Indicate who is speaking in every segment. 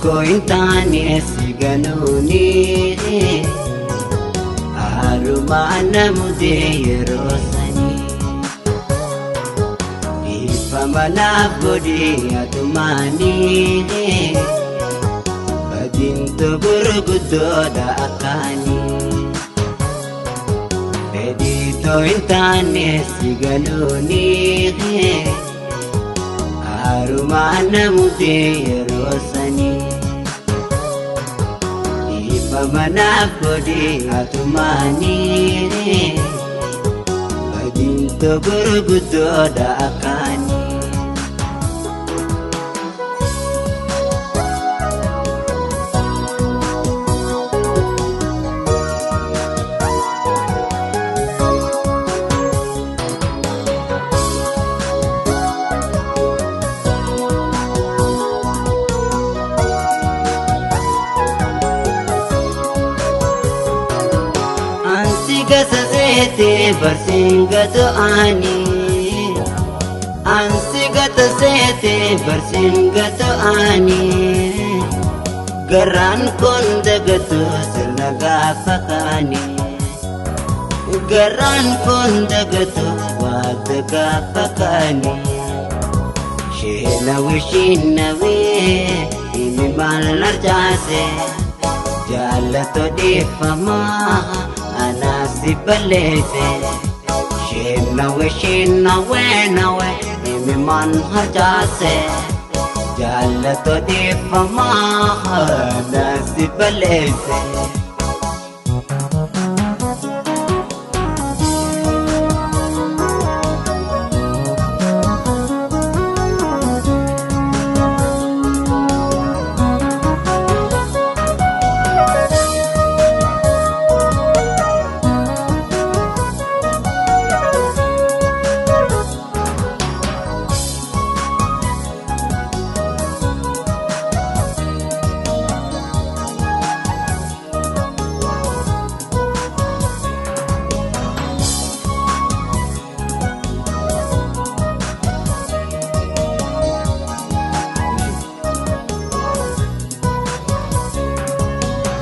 Speaker 1: Fedhii koo hin taane si ganuuni Aarumaan na mudee yeroo sanii Dhiifama naaf godhi atumaanii Badintu gurguddoodha akkaanii Fedhii too hin taane si ganuuni Aarumaan na mudee yeroo sanii Dhiifama naaf godhi atumaanii Badintu gurguddoodha akkaanii Ansi gasa seete barsiin gato ani Ansi gata seete barsiin gato ani Garaan kun dagatu sirna gaafa kaani Garaan kun dagatu waata gaafa kaani Sheenawe sheenawe himi maal arjaase Jaallato dhiifamaa anaaf si balleesse Sheenawe sheenawe nawe himi maal harjaase Jaallato dhiifamaa anaaf si balleesse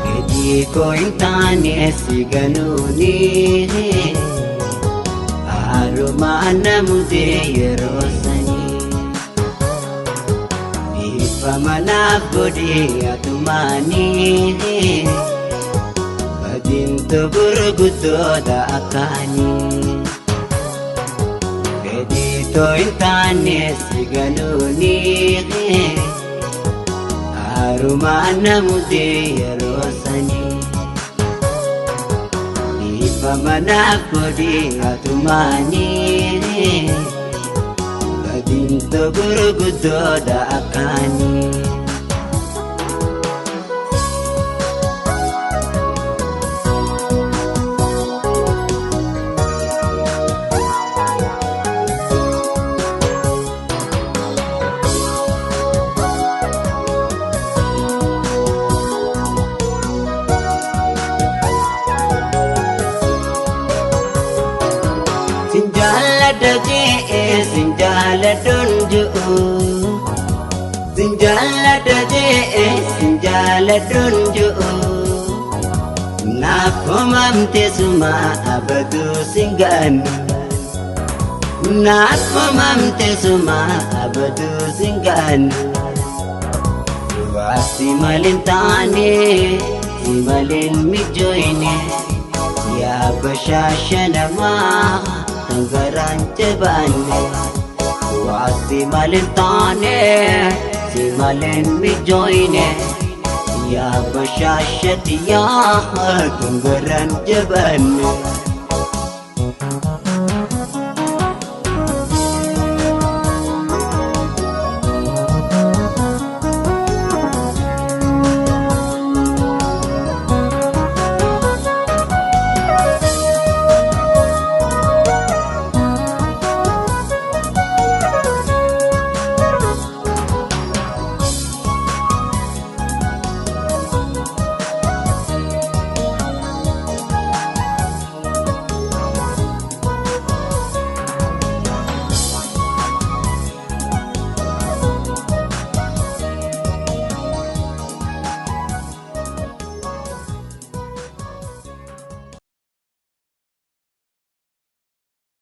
Speaker 1: Fedhii koo hin taane si ganuuni Aarumaan na mudee yeroo sanii Dhiifama naaf godhi atumaanii Badintu gurguddoodha akkaanii Fedhii too hin taane si ganuuni Aarumaan na mudee yeroo sanii Dhiifama naaf godhi atumaanii Badintu gurguddoodha akkaanii Sin jaalladha jee sin jaalladhuun ji'u Sin jaalladha jee sin jaalladhuun ji'u Naaf hoomamte suma abaduu sin gaannu Naaf hoomamte suma abaduu sin gaannu Si malee hin taane si malee hin mijoine Yaa bashaasha namaa kan garaan jabaanne Waa si malee hin taane si malee hin mijoine Yaa bashaasha xiyyaa kan garaan jabaanne